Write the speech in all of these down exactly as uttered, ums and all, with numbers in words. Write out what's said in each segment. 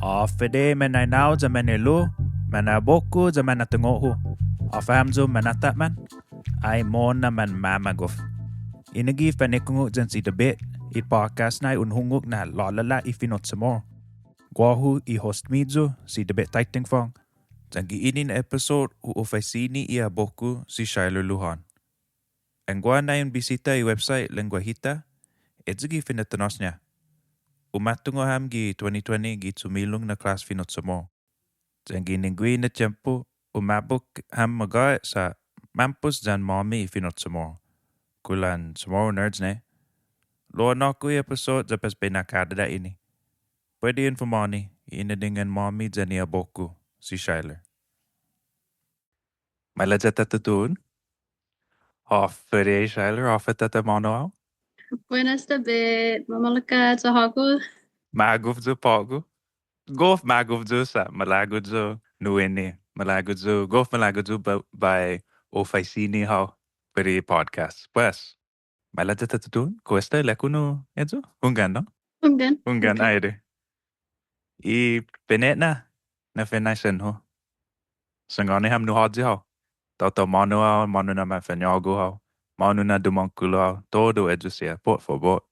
Håfa Adai mañaina-hu yan mañe'lu, mañe'abok-hu yan mañe'atungo'-hu. Håfa hamyo mañatatmanu. Ai mohon na manmamagof. Enague' fanekungok yan si David, i podcast nai un hungok na lålåla' i fino' CHamoru. Guåhu i host-miyu, si David Taitingfong. Yan gi ini na episode hu faisen i abok-hu si Schyuler Lujan. Anggen nai un bisita i website Lengguahi-ta, ayu gi fina'tinås-ña. Umatungo' ham gi twenty twenty gi chumilong na klas fino' CHamoru. Yan gi nengguihi na tiempo, umabok ham magåhet sa' mampos yan-måmi i fino' CHamoru. Kulan CHamoru nerds nai. Lao na'ån-ku i episode ya pues bai na'kadada' ini. Puede un fanmagof i inadingan-måmi yan i abok-hu, si Schyuler. Maila' ya ta tutuhon. Håfa Adai Schyuler, håfa ta taimanu hao. Buenas David, mamaolek ha' hågu. Magof yu' på'go. Gof magof yu' sa', malago' yu' nu ini, malago' yu', gof malago' yu' ba-, bai hu faisen hao put i podcast. Pues, maila' ya ta tutuhon, kao esta ilek-hu nu ayu? Hunggan, no? Hunggan. Hunggan, hunggan. Ai adai. I fine'nana na finaisen-hu. Sangåni ham nu håyi hao. Taotao månu hao, månu na mafañågu hao, månu na dumångkolo hao, todu ayu siha, pot fabot.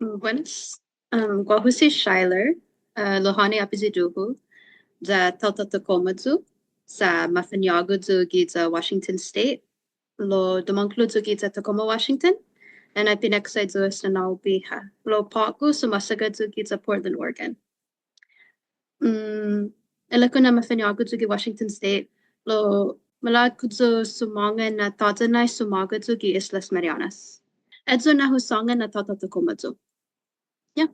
Mm, buenas. Um, guåhu si Schyuler, uh, Lujan i apiyidu-hu, ya taotao Tacoma yu', sa' mafañågu yu' giya Washington State, lao dumångkolo yu' giya Tacoma, Washington, annai pineksai yu' as nanå-hu biha. Lao på'go sumåsaga yu' giya Portland, Oregon. Mm, ilek-hu na mafañågu yu' gi Washington State, lao malago' yu' sumångan na tåya' nai sumåga yu' gi Islas Marianas. Ayu na hu sångan na taotao Tacoma yu'. Yeah.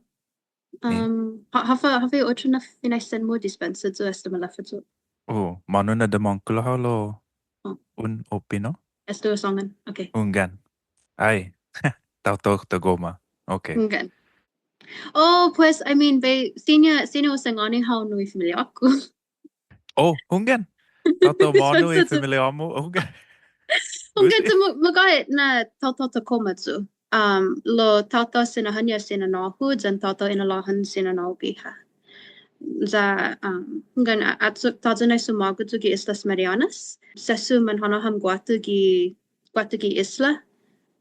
Ni. Um, hå-, håfa, håfa i otro na finaisen-mu, dispensa yu' esta maleffa yu'. Oh, månu na dumångkolo hao lao un oppe, no? Esta hu sångan. Okay. Hunggan. Ai. Taotao Tacoma. Okay. Hunggan. Oh, pues, I mean, bai, siña, siña hu sangåni hao nu i familiå-ku. Oh, hunggan. Taotao månu i familiå-mu? Hunggan. Hunggan, sa' ma-, magåhet na taotao Tacoma yu'. Um, lao taotao Sinahånña si nanå-hu, yan taotao Inalåhan si nanå-hu biha. Ya, um, hunggan a-, achok tåya' nai sumåga yu' gi Islas Marianas. Sesso manhånao ham guatu gi, guatu gi isla,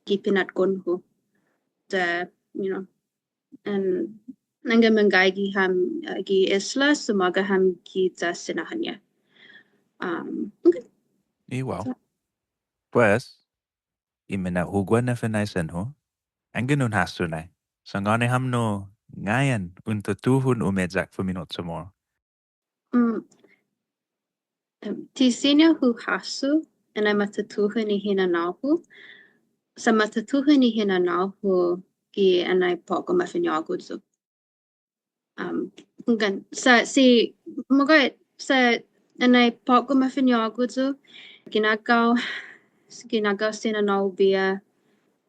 gi pinatgon-hu. Ya, you know, an, anggen manggaige ham, uh, gi isla, sumåga ham giya Sinahånña. Um, okay. Wow. Pues, i mina'hugua na finaisen-hu, anggen un hasso nai. Sangåni ham nu ngai'an un tutuhon umeyak fumino' CHamoru. Mm. Em, ti siña hu hasso, annai ma tutuhon i hinanao-hu, sa' ma tutuhon i hinanao-hu gi annai på'go mafañågu yu'. Um, hunggan, sa', si, magåhet, sa' annai på'go mafañågu yu', ginagao, ginagao si nanå-hu biha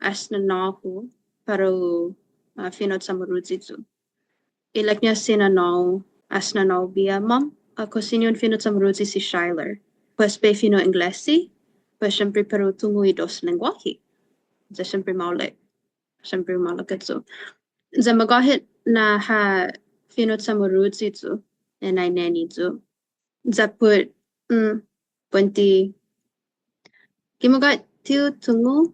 as nanå-hu para u, uh, fino' CHamoruyi yu'. Ilek-ña si nanå-hu as nanå-hu biha, Mom, kao siña un fino' CHamoruyi si Schyuler? Pues bai fino' Inglesi, pues siempre para u tungo' i dos lengguåhi. Ya siempre maolek. Siempre maolek ayu. Ya magåhet na ha fino' CHamoruyi yu', annai neni yu'. Ya put, mm, buente, gi magåhet ti hu tungo',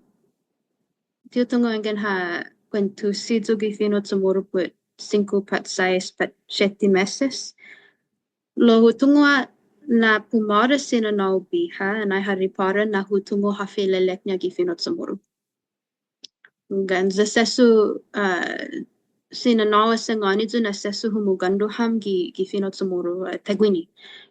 ti hu tungo' anggen ha kuentusi yu' gi fino' CHamoru put singko, pat sais, pat siette meses. Lao hu tungo' ha' na pumåra si nanå-hu biha, annai ha ripåra na hu tungo' håfa ilelek-ña gi fino' CHamoru. Hunggan, ya sesso, uh, si nanå-hu ha sangåni yu' na sesso humugåndo ham gi, gi fino' CHamoru, uh, taiguini.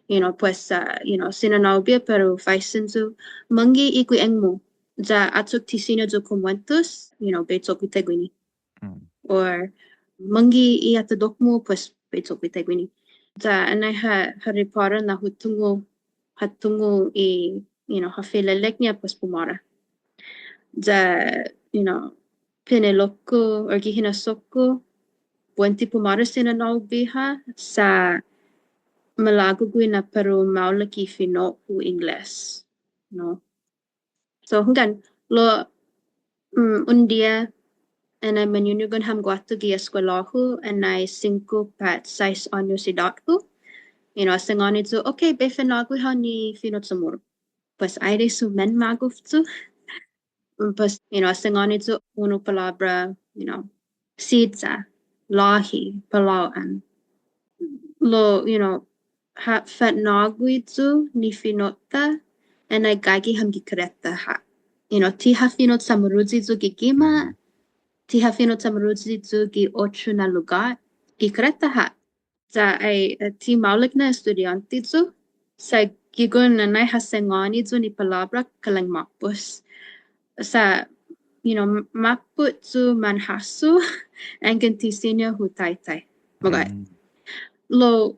You know, pues, uh, you know, si nanå-hu biha para u faisen yu', mangge' i gui'eng-mu, ya achok ti siña yu' kumuentos, you know, bai cho'gue taiguini. Mm. Or mangge' i atadok-mu, pues, bai cho'gue taiguini. Ya annai ha, ha ripåra na hu tungo', ha tungo' i, you know, håfa ilelek-ña, pues pumåra. Ya, you know, pine'lo-ku, or gi hinasso-ku, buente pumåra si nanå-hu biha, sa' malago' gui' na para u maolek i fino'-hu Ingles, no? So, hunggan, lao, mm, un diha, annai mañuñugon ham guatu gi eskuelå-hu, annai singko pat sais åños idåt-hu. You know, ha sangåni yu', okay, bai fa'nå'gue hao ni fino' CHamoru. Pues ai adai sumen magof yu'. Pues, you know, ha sangåni yu' unu palåbra, you know, siya, låhi, palao'an. Lao, you know, ha fa'nå'gue yu' ni fino'-ta, annai gaige ham gi kareta ha'. You know, ti ha fino' CHamoruyi yu' gi gima', ti ha fino' CHamoruyi yu' gi otro na lugåt, gi kareta ha'. Ya ai, eh, ti maolek na estudiånte yu', sa' gigon annai ha sangåni yu' ni palåbra kalang måpos. Sa', you know, m-, mappot yu' manhasso, anggen ti siña hu taitai. Magåhet. Mm. Lao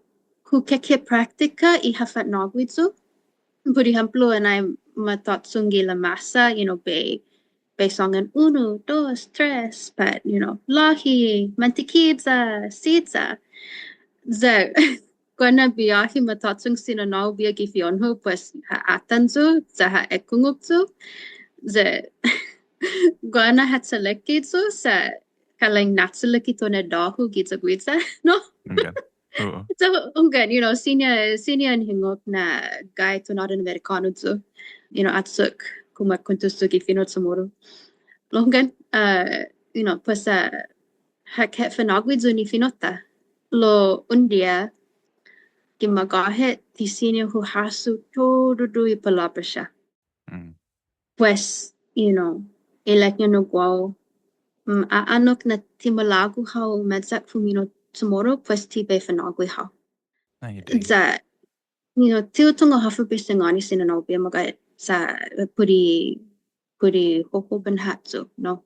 hu keke praktika i ha fa'nå'gue yu'. Por ehemplo, annai matå'chong gi lamasa, you know, bai, bai sångan unu, dos, tres, pat, you know, låhi, mantekiya, siya. Ya, guaha na biahi matå'chong si nanå-hu biha gi fi'on-hu, pues, ha atan yu', ya ha ekungok yu'. Ya, guaha na ha chaleki yu', sa' kalang na'chalek i tonåda-hu giya guiya, no? Okay. Oo. So, hunggan, you know, siña, siña un hungok na gai tonådan Amerikånu yu', you know, achok kumuekuentos yu' gi fino' CHamoru. Lao hunggan, uh, you know, pues, uh, ha kefa'nå'gue yu' ni fino'-ta. Lao un diha, gi magåhet, ti siña hu hasso todudu i palåbra siha. Mm. Pues, you know, ilek-ña nu guåhu, mm, a, annok na ti malago' hao umeyak fumino' CHamoru, pues ti bai fa'nå'gue hao. Ai adai. Ya, you know, ti hu tungo' håfa bai sangåni si nanå-hu biha, magåhet sa' put i, put i hohoben ha' yu', no?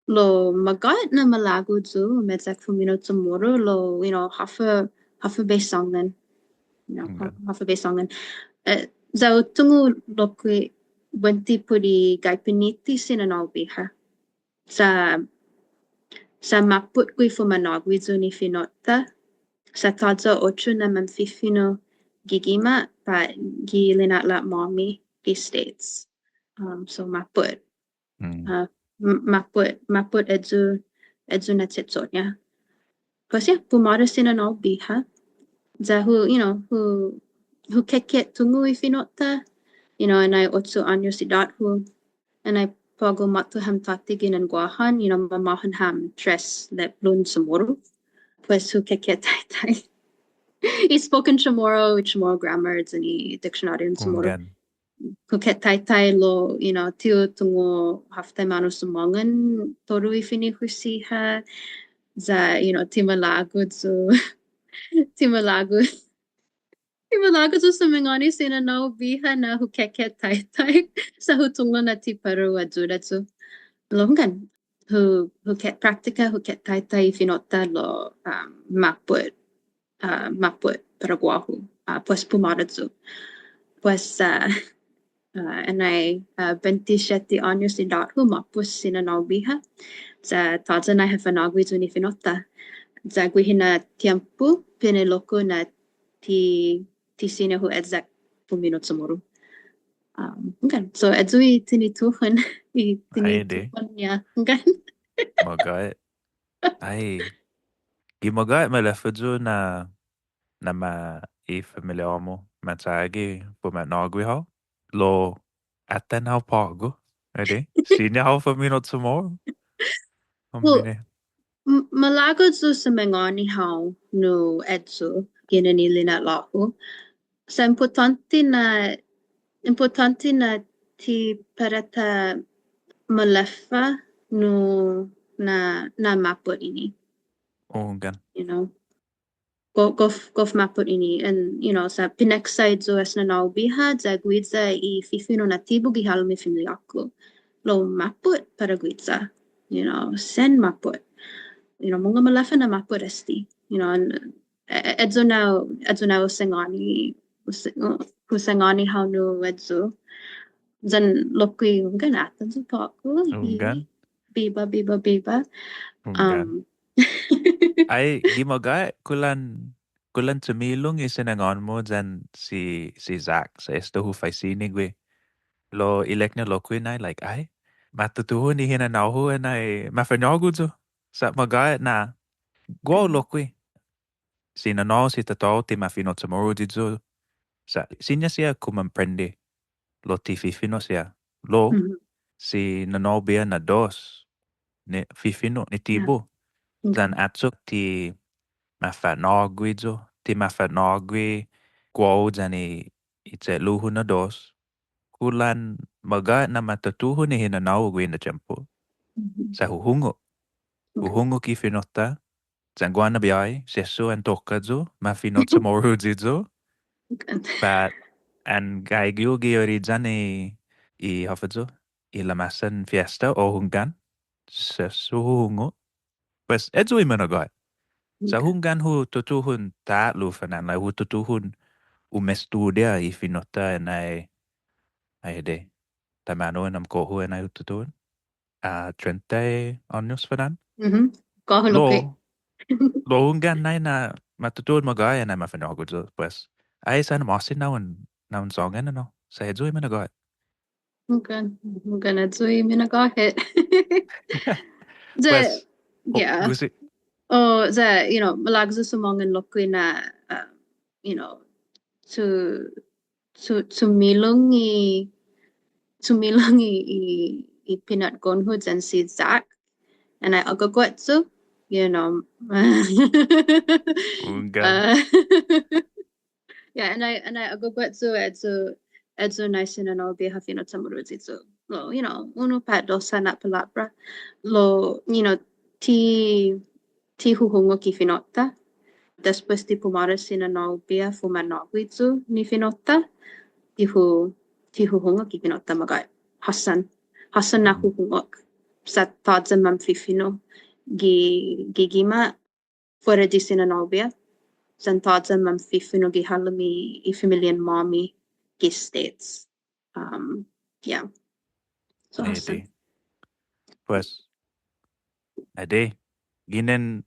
Lao magåhet na malago' yu' umeyak fumino' CHamoru, lao, you know, håfa, håfa bai sångan. You know, hå-, håfa bai sångan. Eh, ya hu tungo' lokkue' buente put i gai piniti si nanå-hu biha. Sa', sa' mappot gui' fumanå'gue yu' ni fino'-ta. Sa' tåya' otro na manfifino' gi gima', pat gi lina'la'-måmi gi States. Um, so mappot. Mm. Uh, m-, mappot, mappot ayu, ayu na che'cho'-ña. Pues yeah, pumåra si nanå-hu biha. Ya hu, you know, hu, hu keke tungo' i fino'-ta, you know, annai ocho åños idåt-hu. Annai på'go måtto ham tåtte ginen Guåhan, you know, mamåhan ham tres lepblon CHamoru. Pues hu keke taitai. I spoken Chamorro, Chamorro grammar, yan i diksionårion CHamoru. Hunggan. Hu keke taitai lao, you know, ti hu tungo' håftaimanu sumångan todu i fino' siha. Ya, you know, ti malago' yu', ti malago', ti malago' yu' sumangåni si nanå-hu biha na hu keke taitai. Sa' hu tungo' na ti para u ayuda yu'. Lao hunggan, hu, hu keke praktika, hu keke taitai i fino'-ta lao, um, mappot uh, mappot para guåhu, uh, pues pumåra yu'. Pues, uh, uh, annai, uh, bente siette åños idåt-hu, måpos si nanå-hu biha. Ya tåya' nai ha fa'nå'gue yu' ni fino'-ta. Ya guihi na tiempo, pine'lo-ku na ti, ti siña hu eyak fumino' CHamoru. Um, hunggan. So, ayu i tinituhon, i tinituhon-ña. Hunggan. Magåhet. Ai, gi magåhet maleffa yu' na, na ma i familiå-mu, ma chagi fuma'nå'gue hao, lao atan hao på'go, edi, siña hao fumino' CHamoru. Well, m-, malago' yu' sumangåni hao nu ayu, ginen i lina'lå'-hu. Sa' impottånte na, impottånte na ti para ta maleffa nu na, na mappot ini. Hunggan. You know, gof, gof, gof mappot ini. And, you know, sa' pineksai yu' as nanå-hu biha, ya guiya i fifino' natibu gi halom i familiå-ku. Lao mappot para guiya, you know, sen mappot. You know, mungnga maleffa na mappot este. You know, and e-, e-, ayu na, ayu na hu sangåni, hu sa-, hu sangåni hao nu ayu. Yan lokkue' hunggan, atan yu' på'go. Hunggan. Biba, biba, biba. Hunggan. Um, ai, gi magåhet, kulan, kulan chumilong i sinangån-mu yan si, si Zach, sa' esta hu faisen gui'. Lao ilek-ña lokkue' nai, like, ai, ma tutuhon i hinanao-hu annai mafañågu yu'. Sa' magåhet na guåhu lokkue'. Si nanå-hu si tatå-hu ti ma fino' CHamoru yu'. Sa' siña siha kumomprende lao ti fifino' siha. Lao si nanå-hu biha na dos, ni fifino' nitibu. Yan achok ti mafañågu yu', ti mafañågu guåhu yan i che'lu-hu na dos. Kulan magåhet na ma tutuhon i hinanao-hu guihi na tiempo. Sa' hu hungok. Hu hungok i fino'-ta. Yan guaha na biahi, sesso an tokka' yu', ma fino' CHamoru yu'. But an gaige yu' gi uriyan i, i håfa yu', i lamasan fiesta o hunggan. Sesso hu hungok. Pues, ayu i minagåhet. Sa' hunggan hu tutuhon ta'lo fana'an, like, hu tutuhon umestudia i fino'-ta annai, ai adei. Taimanu annai ko'ho' annai hu tutuhon. Ah, trenta åños fana'an. Lao, lao hunggan nai na ma tutuhon magåhet annai mafañågu yu', pues. Ai sa' na ma'åse' na un, na un sångan, no? Sa' ayu i minagåhet. Hunggan, hunggan ayu i minagåhet. Sa', pues, yeah. Gusi. Oh, sa', you know, malago' yu' sumångan lokkue' na, uh, you know, to, to, tumilong i, tumilong i, i, i pinatgon-hu yan si Zach. And I agåguat yu', you know. Hunggan. Uh, Yeah, and I, and I agåguat yu', ayu, ayu nai si nanå-hu biha ha fino' CHamoru yu'. Lao, you know, unu pat dos na palåbra. Lao, you know, ti, ti hu hungok i fino'-ta. Despues di pumåra si nanå-hu biha fumañågu yu' ni fino'-ta. Ti hu, ti hu hungok i fino'-ta magåhet. Håssan. Håssan na hu hungok. Sa' tåya' manfifino' gi, gi gima' fuera di si nanå-hu biha. Yan tåya' manfifino' gi halom i, i familian-måmi gi States. Um, yeah. So, håssan. Pues, adei. Ginen,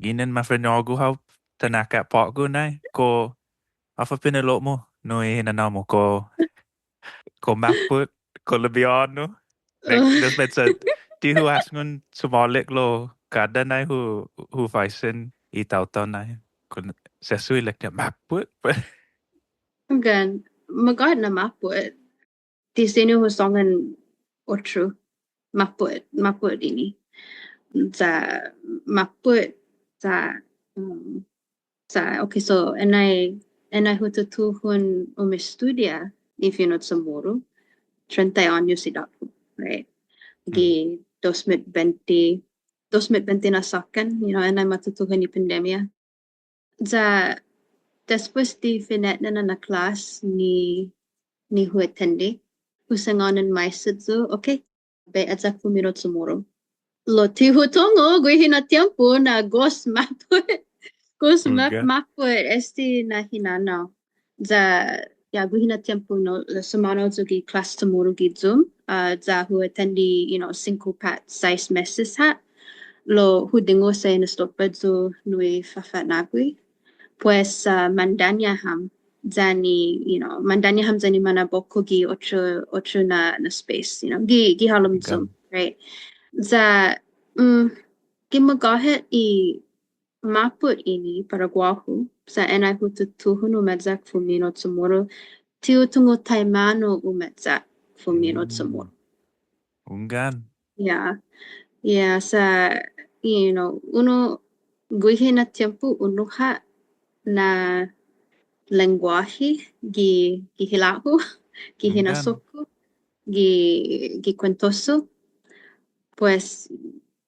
ginen mafañågu hao ta nakkat på'go nai. Kao, håfa pinelo'-mu nu i hinanao-mu, kao kao mappot, kao libiånu. Like, despues sa' ti hu asngon chumålek lao kada nai hu, hu faisen i taotao nai. Kao sesso ilek-ña mappot. Hunggan, magåhet na mappot. Ti siña hu sångan otro. Mappot, mappot ini. Sa' mappot, sa', um, Sa', okay, so, annai, annai hu tutuhon umestudia i fino' CHamoru, trenta åños idåt-hu, right? Gi dos mit bente, dos mit bente na såkkan, you know, annai ma tutuhon i pandemia. Ya, despues di fine'nana na klas ni, ni hu atende, hu sangåni maisa yu', okay, bai eyak fumino' CHamoru. Lao ti hu tungo' guihi na tiempo na gos mappot. Gos ma-, mappot este na hinanao. Ya, ya guihi na tiempo no, sumaonao yu' gi klas CHamoru gi Zoom. Ah, ya hu atende, you know, singko pat sais meses ha'. Lao hu dingu sa' inestotba yu' nu i fafa'nå'gue. Pues, ah, mandaña' ham yan i, you know, mandaña' ham yan i manabok-hu gi otro, otro na, na space, you know, gi, gi halom Zoom, right? Ya, mm, gi magåhet i mappot ini para guåhu, sa' annai hu tutuhon umeyak fumino' CHamoru, ti hu tungo' taimanu umeyak fumino' CHamoru. Hunggan. Yeah. Yeah, sa', you know, unu, guihi na tiempo unu ha' na lengguåhi gi, gi hila'-hu, gi hinasso-ku, gi, gi kuentos-hu. Pues,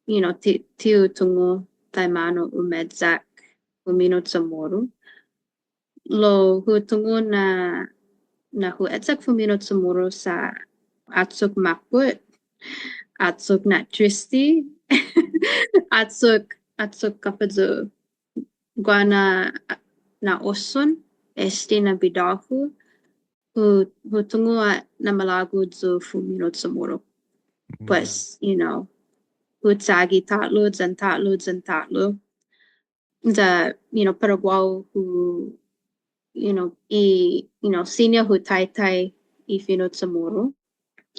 you know, ti, ti hu tungo' taimanu umeyak fumino' CHamoru. Lao hu tungo' na, na hu eyak fumino' CHamoru sa' achok mappot, achok na'triste, achok, achok håfa yu', guaha na, na oson, este na bidå-hu, hu, hu tungo' na malago' yu' fumino' CHamoru. Pues, you know, hu chagi ta'lo, yan ta'lo, yan ta'lo. Ya, you know, para guåhu, you know, i, you know, siña hu taitai i fino' CHamoru.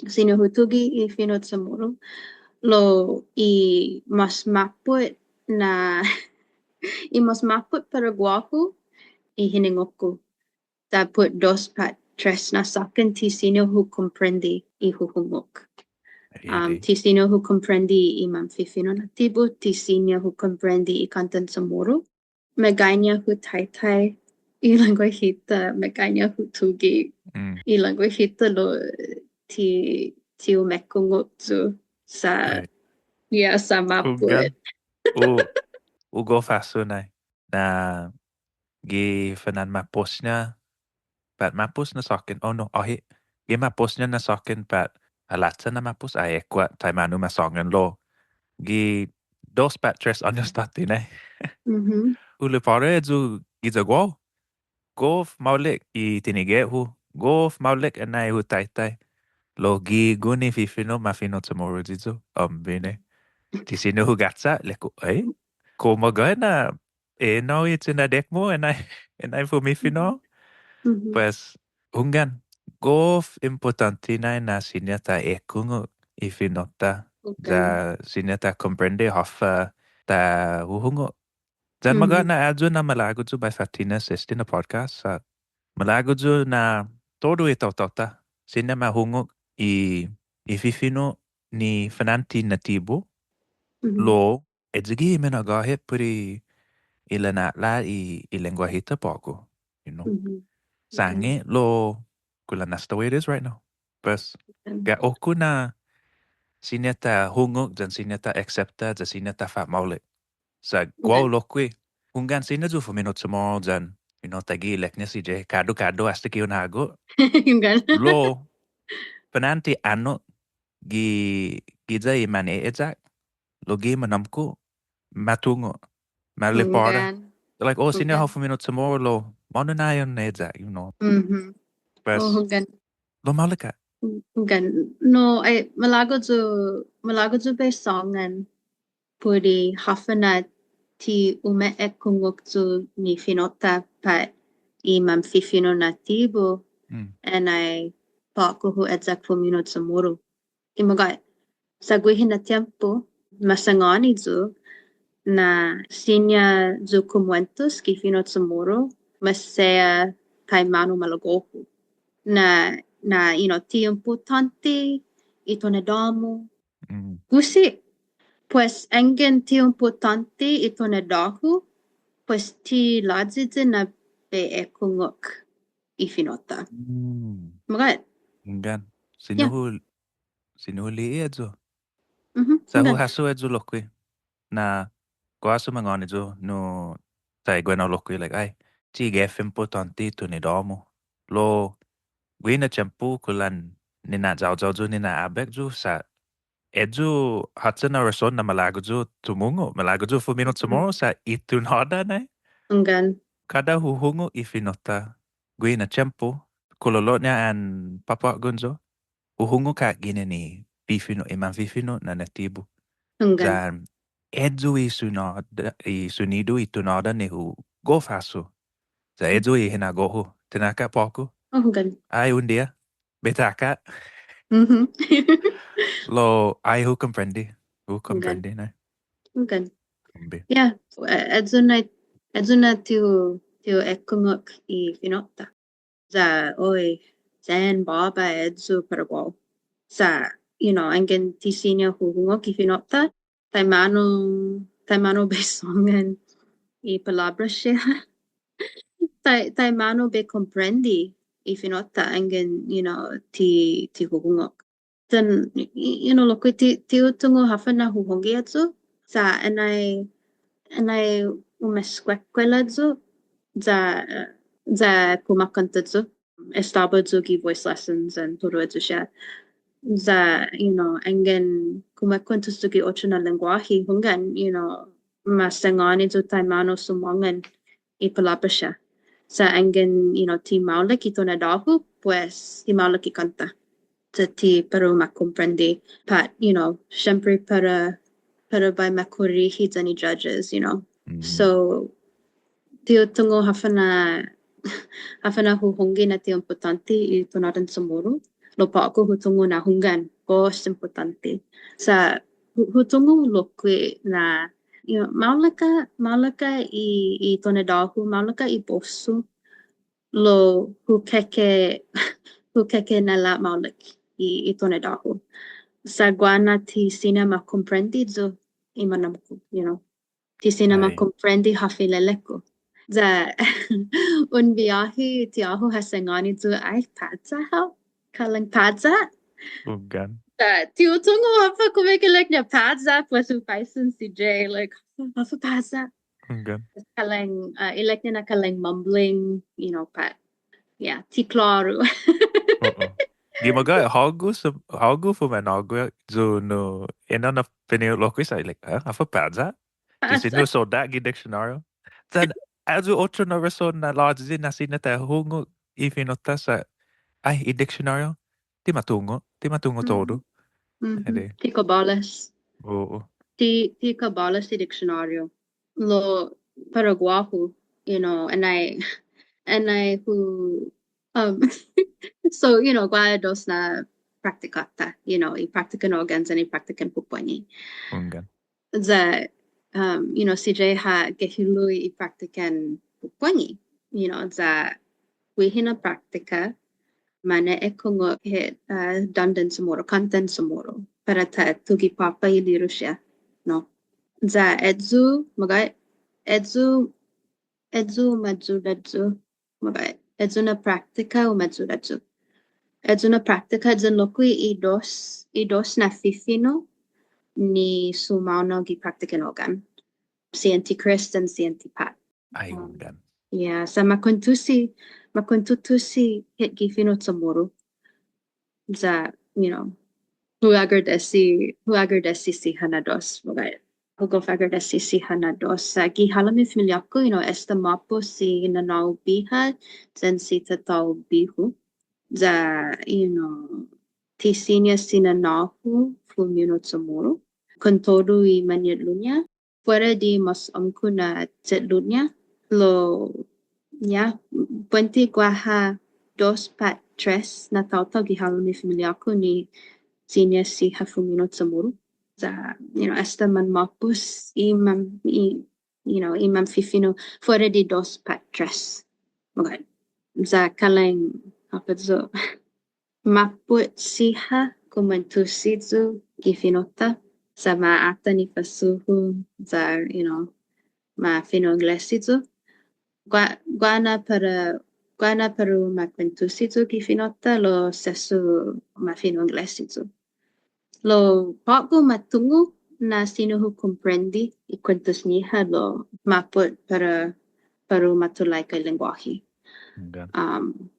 siña hu tuge' i fino' CHamoru, lao i mas mappot na, i mas mappot para guåhu i hiningok-hu. Sa' put dos pat tres na såkkan ti siña hu komprende i hu hungok. Um, ti siña hu komprende i manfifino' natibu, ti siña hu komprende i kåntan CHamoru. Meggaiña hu taitai i lengguahi-ta, meggaiña hu tuge' i lengguahi-ta lao ti, ti umekungok yu' sa', yeah, sa' mappot. Hunggan. Hu, hu gof hasso nai na gi fana'an ma'pos-ña, pat ma'pos na såkkan, oh no, åhe'. Gi ma'pos-ña na såkkan pat halacha na ma'pos, ai, ekua' taimanu masångan lao gi dos pat tres åños tåtte nai. Hu lupåra ayu giya guåhu. Gof maolek i tinige'-hu, gof maolek anai hu taitai. Lao gi guini fifino' ma fino' CHamoru ayu, um, bini. Ti siña hu gacha', ilek-hu, ai, kao magåhet na enao i chinadek-mu anai, anai fumifino'. Pues, hunggan, gof impottånte nai na siña ta ekungok i fino'-ta, ya siña ta komprende håfa ta huhungok. Yan magåhet na ayu na malago' yu' bai fa'tinas este na podcast, sa' malago' yu' na todu i taotao-ta siña ma hungok i, i fifino' ni fana'an ti natibu, lao ayugue' i minagåhet put i lina'la' i, i lengguahi-ta på'go, you know. Sa' anggen lao kulan that's the way it is right now. Pues, ga'o-ku na siña ta hungok, yan siña ta aksepta, yan siña ta fa'maolek. Sa' guåhu lokkue', hunggan, siña yu' fumino' CHamoru yan, you know, taiguihi ilek-ña si Jay, kåddo kåddo asta ki un hago'. Hunggan. Lao, fana'an ti annok gi, giya i mane'eyak, lao gi manåmko', ma tungo', ma lupåra. Hunggan. Like, oh, siña hao fumino' CHamoru lao, månu na un eyak, you know. Pues, lao maolek ha'. Hunggan. No, ai, malago' yu', malago' yu' bai sångan put i håfa na ti umeekungok yu' ni fino'-ta pat i manfifino' natibu, anai på'go hu eyak fumino' CHamoru. I magåhet, sa' guihi na tiempo, ma sangåni yu' na siña yu' kumuentos gi fino' CHamoru, maseha taimanu malago'-hu. Na, na, you know, ti impottånte i tonåda-mu. Guihi, pues, anggen ti impottånte i tonåda-hu, pues, ti låyiyi na bai ekungok i fino'-ta. Magåhet. Hunggan. Siña hu, siña hu li'e' ayu. Sa' hu hasso ayu lokkue'. Na, kao hasso mangåni yu' nu taiguenao lokkue', like, ai, ti gef impottånte i tonåda-mu. Lao, guihi na tiempo kulan nina'yaoyao yu', nina'abek yu', sa' ayu håtsa na rason na malago' yu' tumungo', malago' yu' fumino' CHamoru sa' i tunåda nai. Hunggan. Kada hu hungok i fino'-ta guihi na tiempo, kololo'ña an påtgon yu', hu hungok ha' ginen i fifino', i manfifino' na natibu. Hunggan. Yan ayu i sunåda, i sunidu i tunåda ni hu gof hasso. Sa' ayu i hinago'-hu. Tinaka' på'go. Oh, hunggan. Ai un diha. Bai taka'. Lao ai hu komprende. Hu komprende, nai. Hunggan. Kombi. Yeah. Ayu na, ayu na ti hu, ti hu ekungok i fino'-ta. Ya, oi, yan båba ayu para guåhu. Sa', you know, anggen ti siña hu hungok i fino'-ta, taimanu, taimanu bai sångan i palåbra siha. Tai-, taimanu bai komprende i fino'-ta, anggen, you know, ti, ti hu hungok. Then, y-, you know, lokkue' ti, ti hu tungo' håfa na hu hongge ayu, sa' anai, anai umeskuekuela yu', ya, ya kumakånta yu', estaba yu' gi voice lessons and todu ayu siha. Ya, you know, anggen kumuekuentos yu' gi otro na lengguåhi, hunggan, you know, ma sangåni yu' taimanu sumångan i palåbra siha. Sa' anggen, you know, ti maolek i tonåda-hu, pues, ti maolek i kånta. Sa' ti para u ma komprende, pat, you know, siempre para, para bai ma korihi yan i judges, you know. So, ti hu tungo' håfa na, håfa na hu hongge na ti impottånte i tonådan CHamoru. Lao på'go hu tungo' na hunggan, gos impottånte. Sa' hu, hu tungo' lokkue' na, you know, maolek ha', maolek ha' i, i tonådå-hu, maolek ha' i bos-hu. Lao hu keke, hu keke na'lamaolek i, i tonådå-hu. Sa' guaha na ti siña ma komprende yu' i manåmko', you know. Ti siña ma komprende håfa ilelek-ku. Ya un biahi ti hågu ha sangåni yu', ai, påcha hao. Kalang påcha. Hunggan. Ya ti hu tungo' håfa kumeke'ilek-ña påcha, pues hu faisen si Jay, like, håfa påcha. Hunggan. Kalang, uh, ilek-ña na kalang mumbling, you know, pat. Yeah, ti klåru. Gi magåhet, hågu sa-, hågu fuma'nå'gue yu' nu, enao na fino' lokkue' sa', like, eh, håfa påcha? Ti siña hu sodda' gi diksionåriu. Yan ayu otro na rason na låyiyi na siña ta hungok i fino'-ta sa', ai, i diksionåriu, ti ma tungo', ti ma tungo' todu. Ti kabåles. Oo. Ti, ti kabåles i diksionåriu. Lao para guåhu, you know, and I, and I who, um, so, you know, guaha dos na praktika-ta, you know, i praktikan ogga'an yan i praktikan pupuengi. Hunggan. Ya, um, you know, si Jay ha gehilo' i praktikan pupuengi, you know, ya guihi na praktika, mane'ekungok hit, uh, dandan Chamoru, kåntan Chamoru, para ta tuge' påpa' i lirika, no. Ya ayu, magåhet, ayu, ayu umayuda yu', magåhet, ayu na praktika umayuda yu'. Ayu na praktika yan lokkue' i dos, i dos na fifino' ni sumaonao gi praktikan ogga'an. Si Auntie Chris yan si Auntie Pat. Ai, um, hunggan. Yeah, sa' ma kuentusi, ma kuentutusi hit gi fino' Chamoru. Ya, you know, hu agradesi, hu agradesi siha na dos, right? Hu gof agradesi siha na dos. Sa' gi halom i familia-ku, you know, esta måpos si nanå-hu biha, yan si tatå-hu bihu. Ya, you know, ti siña si nanå-hu fumino' Chamoru. Kontodu i mañe'lu-ña, fuera di mås åmko' na che'lu-ña, lao, ya, buente guaha dos pat tres na taotao gi halom i familia-ku ni siña siha fumino' Chamoru. Ya, you know, esta manmåpos i man, i, you know, i manfifino' fuera di dos pat tres. Okay. Ya kalang, håfa yu'? Mappot siha kumuentusi yu' gi fino'-ta, sa' ma atan i fasu-hu, sa', you know, ma fino' Inglesi yu'. Gua-, guaha na para, guaha na para u ma kuentusi yu' gi fino'-ta, lao sesso ma fino' Inglesi yu'. Lao på'go ma tungo' na siña hu komprende i kuentos-ñiha, lao mappot para, para u ma tulaika i lengguåhi. Okay. Um,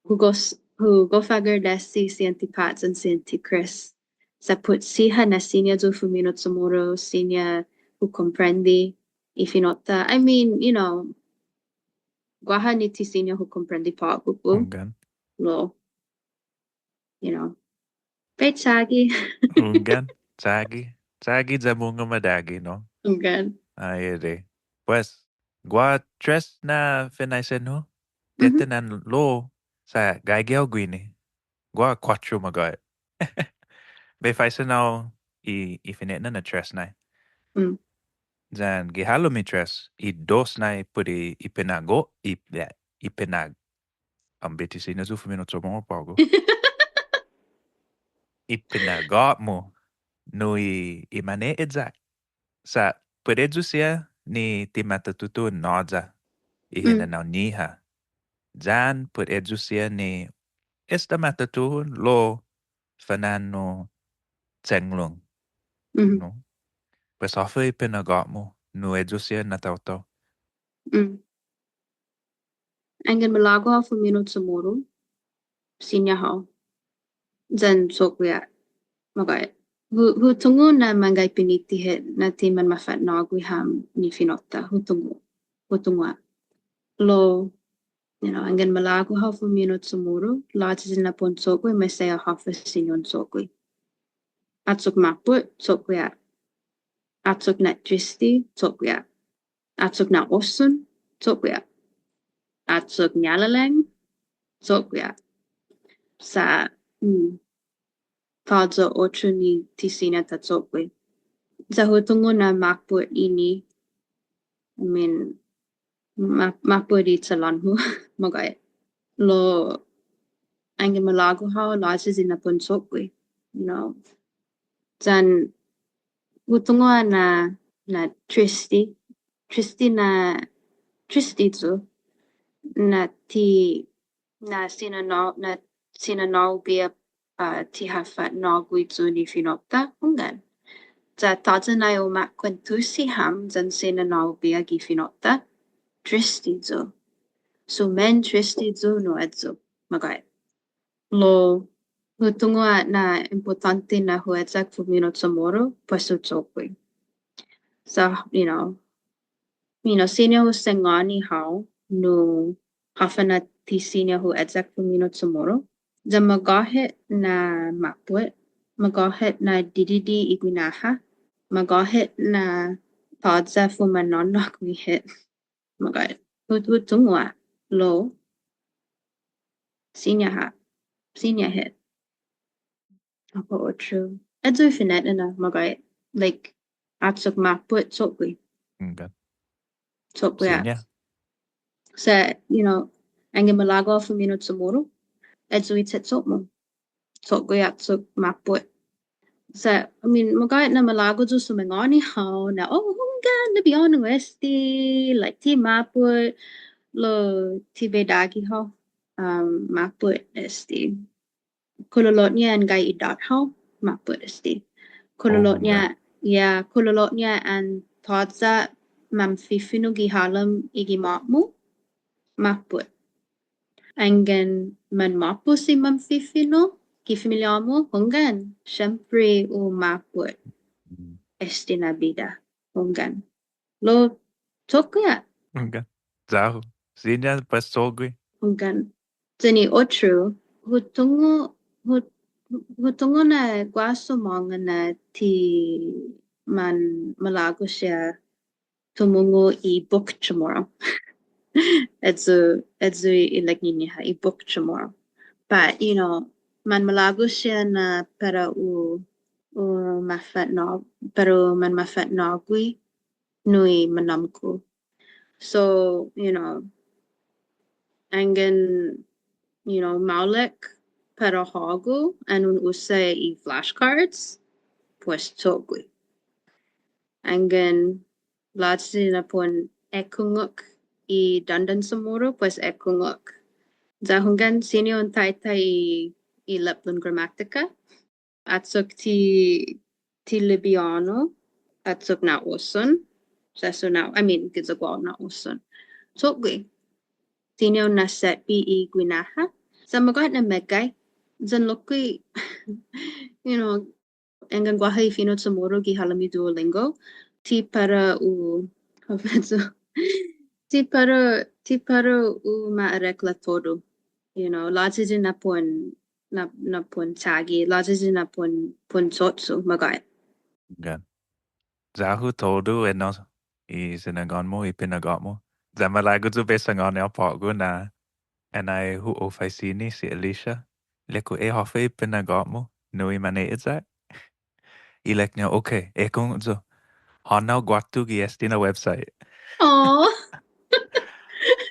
Hu gos-, hu gof agradesi si Auntie Pat yan si Auntie Chris. Sa' put siha na siña yu' fumino' Chamoru, siña hu komprende i fino'-ta. I mean, you know, guaha ni ti siña hu komprende på'go. Okay. Lao, you know, bai chagi. Hunggan, chagi. Chagi ya mungnga madagi, no? Hunggan. Ai adai. Pues, guaha tres na finaisen-hu. Mhm. Titanan lao, sa' gaige hao guini. Guaha kuåttro magåhet. Bai faisen hao i, i fine'nana na tres nai. Mm. Yan gi halom i tres, i dos nai put i, i pinago', i, i pinag-, Ambe ti siña yu' fumino' Chamoru på'go. I pinago'-mu nu i, i mane'eyak. Sa' put eyu siha ni ti ma tatutuhon nåya i hinanao-ñiha. Yan put eyu siha ni esta ma tatutuhon lao fana'an nu chenglong. Mhm. No? Pues håfa i pinago'-mu nu eyu siha na taotao. Mm. Anggen malago' hao fumino' Chamoru, siña hao. Yan cho'gue ha'. Magåhet. Hu, hu tungo' na manggai piniti hit na ti manmafa'nå'gue ham ni fino'-ta. Hu tungo'. Hu tungo' ha'. Lao, you know, anggen malago' hao fumino' Chamoru, låyiyi na para un cho'gue, maseha håfa siña un cho'gue. Achok mappot, cho'gue ha'. Achok na'triste, cho'gue ha'. Achok na'oson, cho'gue ha'. Achok ñalalang, cho'gue ha'. Sa' Mm. Tåya' otro ni ti siña ta cho'gue. Ya hu tungo' na mappot ini. I mean, ma-, mappot i chalån-hu. Magåhet. Lao, anggen malago' hao, lao ayu i na'pon cho'gue. You know. Yan, hu tungo' na, na triste. Triste na, triste yu'. Na ti na si nanå-, na si nanå-hu biha, ah, ti ha fa'nå'gue yu' ni fino'-ta, hunggan. Ya tåya' nai u ma kuentusi ham yan si nanå-hu biha gi fino'-ta, triste yu'. Sumen triste yu' nu ayu, magåhet. Lao, hu tungo' na impottånte na hu eyak fumino' Chamoru, pues hu cho'gue. So, you know, you know, siña hu sangåni hao, nu håfa na ti siña hu eyak fumino' Chamoru. Ya magåhet na mappot, magåhet na didide' i guinaha, magåhet na tåya' fumanånå'gue hit. Magåhet. Hu, hu tungo' ha', lao siña ha', siña hit. Håfa otro. Ayu i fine'nana, magåhet. Like, achok mappot cho'gue. Okay. Cho'gue ha'. Siña. Sa', you know, anggen malago' fumino' Chamoru. Ayu i che'cho'-mu. Cho'gue achok mappot. Sa', I mean, magåhet na malago' yu' sumangåni hao na, oh, hunggan, libiånu este, like, ti mappot, lao ti bai dagi hao, um, mappot este. Kololo'ña an gai idåt hao, mappot este. Kololo'ña, yeah, kololo'ña an tåya' manfifino' gi halom i gima'-mu, mappot. Anggen manmåpos i manfifino' gi familia-mu, hunggan, siempre u mappot este na bida, hunggan. Lao cho'gue ha'. Hunggan. Ya-hu. Siña pues cho'gue. Hunggan. Yan i otro, hu tungo', hu, hu tungo' na guaha sångan na ti manmalago' siha tumungo' i bok Chamorro. Ayu, ayu i ilek-ñiha i bok Chamorro. But, you know, manmalago' siha na para u, u mafa'nå-, para u manmafa'nå'gue nu i manåmko'. So, you know, anggen, you know, maolek para hågu an un usa i flashcards, pues cho'gue. Anggen lao ayu i na'pon ekungok i dandan Chamoru, pues ekungok. Ya hunggan siña un taitai i, i lepblon gramatika. Achok ti, ti libiånu, achok na'o'son. Sesso na, I mean, giya guåhu na'o'son. Cho'gue. Siña un na'setbe i guinaha. Sa' magåhet na meggai. Yan lokkue', you know, anggen guaha i fino' Chamoru gi halom i Duolingo. Ti para u, ti para, ti para u ma arekla todu. You know, lao ayu i na'pon, na, na'pon chagi, lao ayu i na'pon, pon cho'cho', magåhet. Hunggan. Ya-hu todu enao i sinangån-mu, i pinagåt-mu. Ya malago' yu' bai sangåni hao på'go na annai hu ofa'isini si Alicia. Ilek-hu, eh, håfa i pinagåt-mu nu i mane'eyak. Ilek-ña, okay, ekungok yu'. Hånao guatu gi este na website. Aw.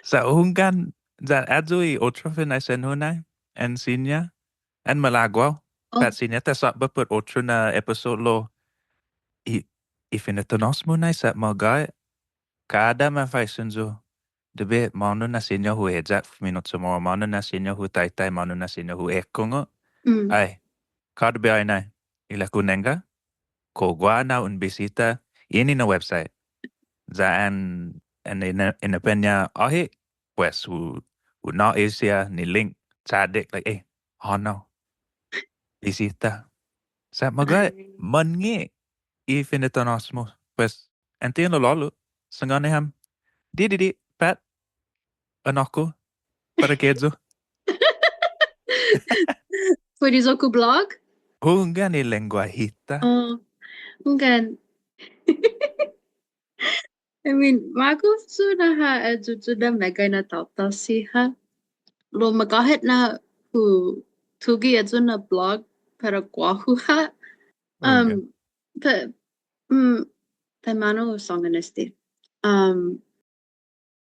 Sa' hunggan, ya ayu i otro finaisen-hu nai, an siña, an malago' hao. Oh. Pat siña ta sångan put otro na episode lao i, i fina'tinås-mu nai sa' magåhet. Kada manfaisen yu'. Debi, månu na siña hu eyak fumino' Chamoru, månu na siña hu taitai, månu na siña hu ekungok. Mm. Ai, kada biahi nai. Ilek-hu nangga. Kao guaha na un bisita ini na website. Ya an, an ina-, inapña-ña åhe', pues, hu, hu nå'i siha ni link, chaddek, like, eh, hånao. Bisita. Sa' magåhet, ai, månnge' i fina'tinås-mu. Pues, åntes na lålo', sangåni ham. Di, di, di, Pat. Anåkko'. Para keyu. Puede yu' blog? Hunggan i lengguahi-ta. Oh, hunggan. I mean, magof yu' na ha ayuda meggai na taotao siha. Lao magåhet na hu, tuge' ayu na blog para guåhu ha'. Um, pa, mm, taimanu hu sångan este. Um,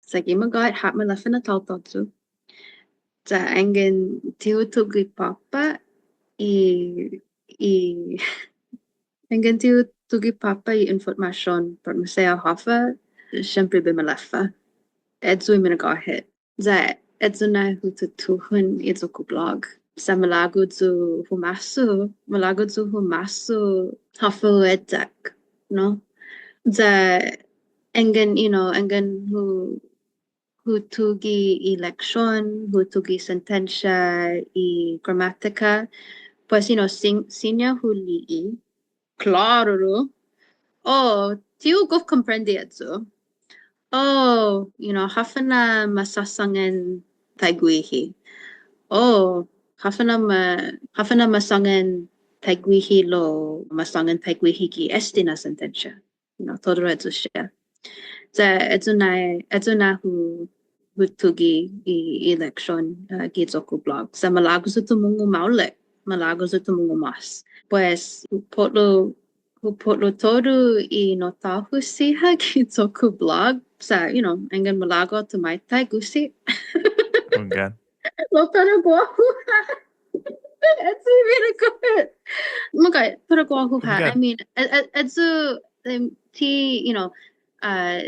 sa' gi magåhet ha' maleffa na taotao yu'. Ya anggen ti hu tuge' påpa' i, i, anggen ti hu tuge' påpa' i infotmasion, pat maseha håfa, siempre bai maleffa. Ayu i minagåhet. Ya ayu na hu tutuhon i iyo-ku blog. Sa' malago' yu' humåsso, malago' yu' humåsso håfa hu eyak, no? Ya anggen, you know, anggen hu, hu tuge' i leksion, hu tuge' sentensia, i gramatika, pues, you know, sin-, siña hu li'e', klåru. Oh, ti hu gof komprende ayu. Oh, you know, håfa na masasångan taiguihi. Oh, håfa na ma-, håfa na masångan taiguihi lao masångan taiguihi gi este na sentensia. You know, todu ayu siha. Ya ayu na, ayu na hu, hu tuge' i, i leksion, uh, gi iyo-ku blog. Sa' malago' yu' tumungo' maolek, malago' yu' tumungo' mas. Pues, hu po'lo, hu po'lo todu i notå-hu siha gi iyo-ku blog. Sa', you know, anggen malago' tumaitai, gusi. Hunggan. Lao para guåhu ha'. Ayu i minagåhet. Magåhet, para guåhu ha'. Hunggan. I mean, a-, a-, ayu, um, ti, you know, uh,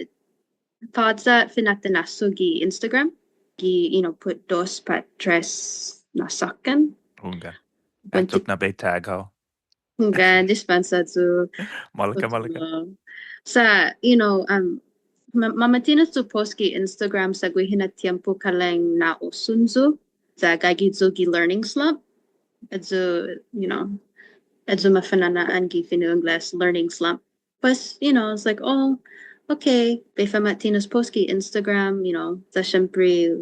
tåya' fina'tinås-hu gi Instagram, gi, you know, put dos pat tres na såkkan. Hunggan. Buente. Atok na bai tag hao. Hunggan, dispensa yu'. Maolek ha', maolek ha'. Sa', you know, um, ma-, mama'tinas yu' post gi Instagram sa' guihi na tiempo kalang na'o'son yu', sa' gaige yu' gi learning slump. Ayu, you know, ayu mafana'na'an gi fino' Ingles, learning slump. Pues, you know, it's like, oh, okay, bai fama'tinas post gi Instagram, you know, sa' siempre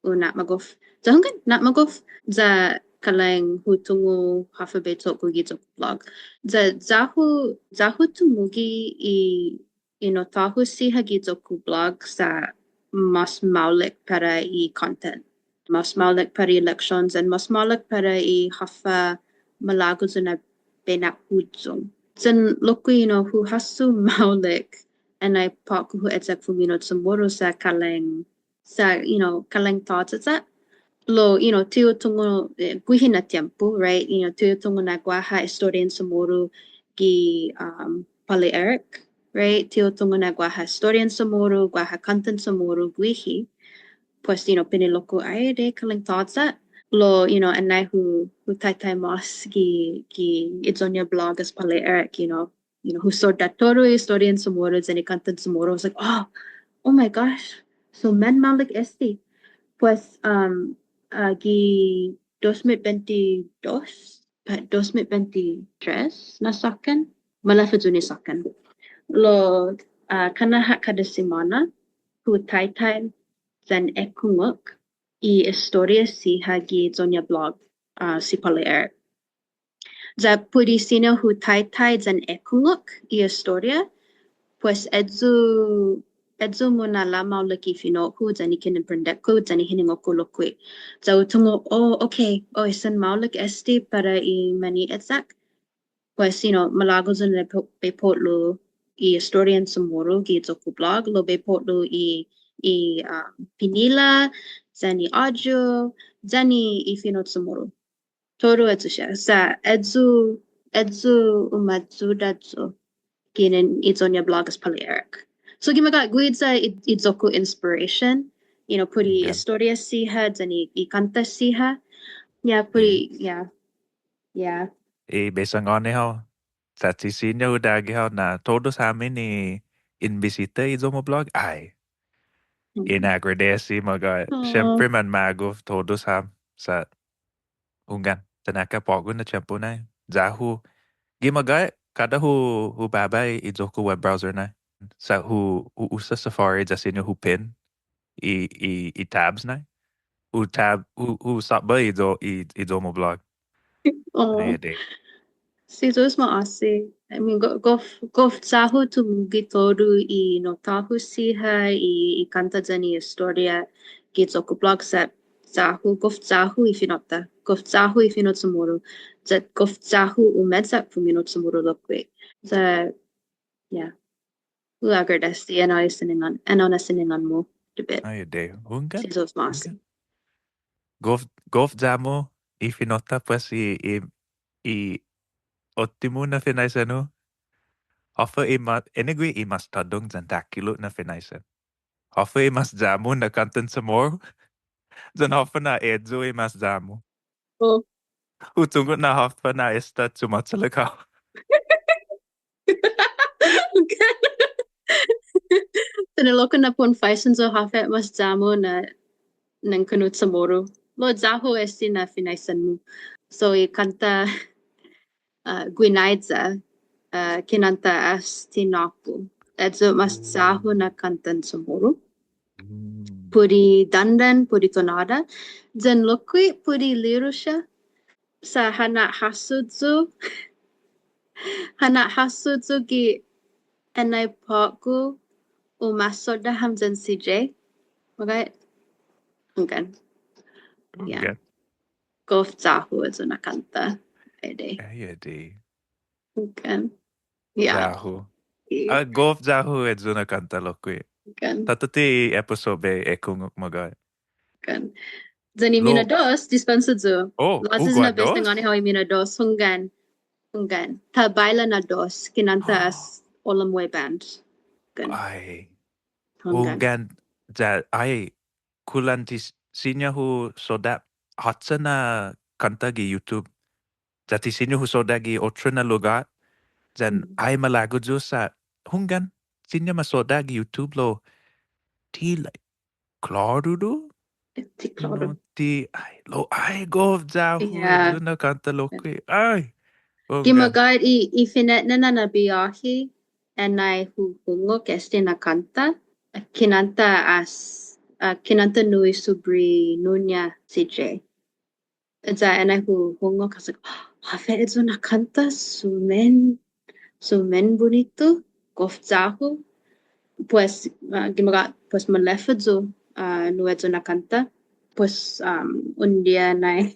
hu na'magof. Ya hunggan, na'magof. Ya kalang hu tungo' håfa bai cho'gue gi iyo-ku blog. Ya, ya-hu, ya-hu tumuge' i, i notå-hu siha gi iyo-ku blog sa' mas maolek para i content. Mas maolek para i leksion, yan mas maolek para i håfa malago' yu' na bai na'huyong. Yan lokkue', you know, hu hasso maolek annai på'go hu eyak fumino' Chamoru sa' kalang sa', you know, kalang tåya' sa'. Lao, you know, ti hu tungo', eh, guihi na tiempo, right? You know, ti hu tungo' na guaha estorian Chamoru gi, um, Påle' Eric, right? Ti hu tungo' na guaha estorian Chamoru, guaha kåntan Chamoru guihi. Pues, you know, pine'lo-ku, ai, adai, kalang tåya'. Lao, you know, annai hu, hu taitai mas gi, gi iyo-ña blog as Påle' Eric, you know, you know, hu sodda' todu i estorian Chamoru yan i kåntan Chamoru. I was like, oh, oh my gosh, so manmaolek este. Pues, um, uh, gi dos mit bente dos, pat dos mit bente tres na såkkan, maleffa yu' ni såkkan. Lao, uh, kana' ha' kada simåna, hu taitai yan ekungok i estoria siha gi iyo-ña blog, uh, si Påle' Eric. Ya put i siña hu taitai yan ekungok i estoria, pues ayu, ayu muna'lamaolek i fino'-hu yan i kinemprende-ku yan i hiningok-hu lokkue'. Ya hu tungo', oh, okay, oh, i sen maolek este para i mane'eyak. Pues, you know, malago' yu' na po-, bai po'lo i estorian Chamoru gi iyo-ku blog, lao bai po'lo i, i, um, pinila', yan i audio, yan i fino' Chamoru. Todu ayu siha. Sa' ayu, ayu umayuda yu' ginen i iyo-ña blog as Påle' Eric. So, gi magåhet guiya i, i iyo-ku inspiration, you know, put i estoria siha, yan i, i kånta siha. Yeah, put i, yeah. Yeah. I bai sangåni hao. Sa' ti siña hu dagi hao na todos hami ni in bisita i iyo-mu blog. Ai. In agradesi magåhet. Siempre manmagof todos ham. Sa' hunggan, tinaka' på'go na tiempo nai. Ya-hu, gi magåhet, kada hu, hu baba i iyo-ku web browser nai. Sa' hu, hu usa Safari ya siña hu pin i, i, i tabs nai. Hu tab, hu, hu såba i iyo, i, i iyo-mu blog. Oh. Adai, adai. Si Yu'os ma'åse'. I mean, go-, gof, gof ya-hu tumuge' todu i notå-hu siha, i, i kånta yan i estoria gi iyo-ku blog sa', ya-hu, gof ya-hu i fino'-ta, gof ya-hu i fino' CHamoru, ya gof ya-hu umeyak fumino' CHamoru lokkue'. Ya, yeah. Hu agradesi, enao i siñangan, enao na siñangan-mu, David. Ai adei, hunggan. Si Yu'os ma'åse'. Gof, gof ya-mu i fino'-ta, pues i, i, i uttimo na finaisen-hu. Håfa i ma-, ennao gui' i mas tåhdong yan takhilo' na finaisen. Håfa i mas ya-mu na kåntan CHamoru. Yan håfa na eyu i mas ya-mu. Oh. Hu tungo' na håfa na esta chumåchalek hao. Sen ilek-ku na para un faisen yu' håfa mas ya-mu na nengkanno' CHamoru. Lao ya-hu este na finaisen-mu. So i kånta, uh, Guinaiya, uh, kinanta as Tinapu. Eyu mas ya-hu na kåntan CHamoru. Put i dandan, put i tonåda. Yan lokkue', put i lirika. Sa' ha na'hasso yu'. Ha na'hasso yu' gi annai på'go u ma sodda' ham yan C J. Okay? Hunggan. Yeah. Hunggan. Gof ya-hu eyu na kånta. Ai adei. Ai adei. Hunggan. Yeah. Ya-hu. Ah, gof ya-hu eyu na kånta lokkue'. Hunggan. Tåtte i episode bai ekungok magåhet. Hunggan. Yan i mina' dos, dispensa yu'. Oh, Låyiyi na biahi dos? Nangåni hao i mina' dos, hunggan. Hunggan. Ta Baila na Dos, kinanta as Olamwe Band. Hunggan. Ai. Hunggan. Hunggan. Ya, ai, kulan ti s-, siña hu sodda' håtsa na kånta gi YouTube. Ya ti siña hu sodda' gi otro na lugåt. Yan ai malago' yu' sa' hunggan. Siña ma sodda' gi YouTube lao ti, like, klåru du. Ti klåru. Ti, ai, lao, ai, gof ya-hu eyu na kånta lokkue'. Ai. Gi magåhet i, i fine'nana na biahi, annai hu hungok este na kånta, kinanta as, uh, kinanta nu i subrinu-ña C J. Ya annai hu hungok, I was like, "Håfa eyu na kånta, sumen, sumen bunitu, gof ya-hu." Pues, uh, gi magåhet, pues, malefa yu', uh, nu eyu na kånta. Pues, um, un diha annai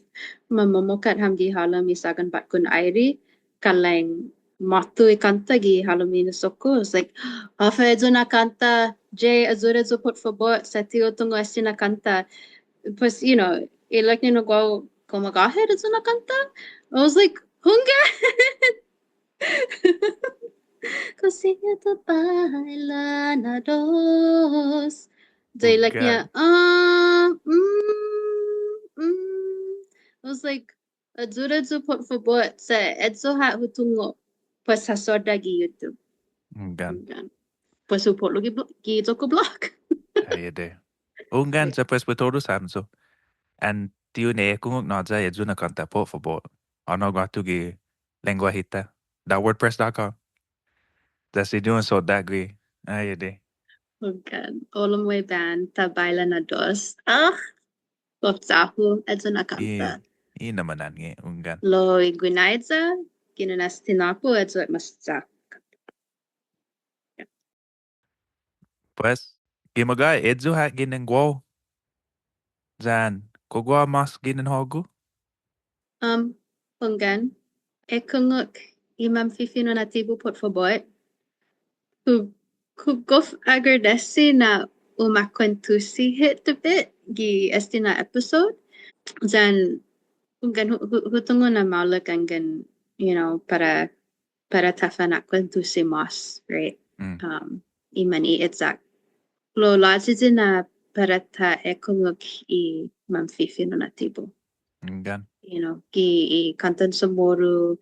mamomokkat ham gi halom i sagan batkon aire, kalang måtto i kånta gi halom i inasok-hu. I was like, "Håfa eyu na kånta, Jay, ayuda yu' put fabot, sa' ti hu tungo' este na kånta." Pues, you know, ilek-ña na guåhu, "Kao magåhet eyu na kånta?" I was like, "Hunggan." Kao siña ta baila na dos. Jay, ilek-ña, ah, mm, mm. I was like, "Ayuda yu' put fabot, sa' eyu ha' hu tungo', pues ha sodda' gi YouTube." Hunggan. Hunggan. Pues hu po'lo gi blo-, gi iyo-ku blog. Ai adei. Hunggan, sa' pues put todus hamyo. An ti un ekungok na ya eyu na kånta, put fabot. Hånao guatu gi lengguahi-ta. Dot wordpress dot com. Ya siña un sodda' gui'. Ai adei. Hunggan. Olamwe Band, Ta Baila na Dos. Ah! Gof ya-hu eyu na kånta. I, i na manånge', hunggan. Lao i Guinaiya, ginen as Tinapu, eyu mas ya-hu. Pues, gi magåhet, eyu ha' ginen guåhu. Yan, kao guaha mås ginen hågu? Um, hunggan. Ekungok i Manfifino' Natibu, put fabot. Hu, hu gof agradesi na umakuentusi hit David gi este na episode. Yan, hunggan hu, hu, hu tungo' na maolek yanggen, you know, para, para ta fana'kuentusi mås, right? Um, i man i exact. Lao låyiyi na para ta ekungok i Manfifino' Natibu. Hunggan. You know, gi i kåntan CHamoru,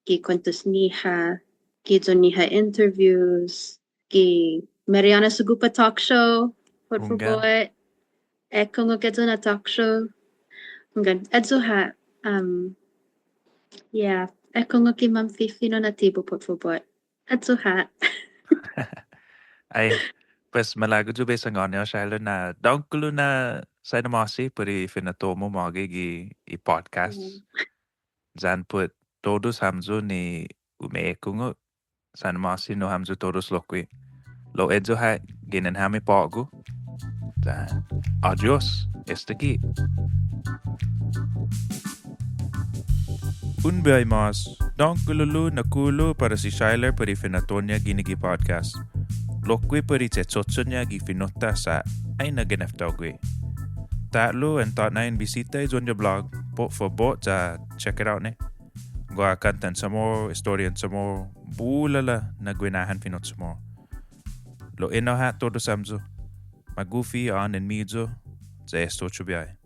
gi kuentos-ñiha, gi iyo-ñiha interviews, gi Mariana Sagupa talk show, put fabot. Ekungok eyu na talk show. Hunggan, eyu ha', um, yeah, ekungok i Manfifino' Natibu, put fabot. Eyu ha'. Ai, pues, malago' yu' bai sangåni hao, Shyla, na dångkolo na saina ma'åse' put i finatto-mu mågi gi i podcast. Yan put todus hamyo ni umeekungok, saina ma'åse' nu hamyo todus lokkue'. Lao eyu ha' ginen hami på'go. Yan adios, esta ki. Un biahi mås, dångkulu na kulu para si Schyuler put i finatto-ña guini gi podcast. Lokkue' put i che'cho'-ña gi fino'-ta sa' ai na gineftao gui'. Ta'lo an tåtnai en bisita i iyon-ña blog, put fabot ya check it out nai. Guaha kåntan Chamoru, estorian Chamoru, bulala na guinahan fino' Chamoru. Lao enao ha' todus hamyo. Magof i ha'ånen-miyu, ya esta otro biahi.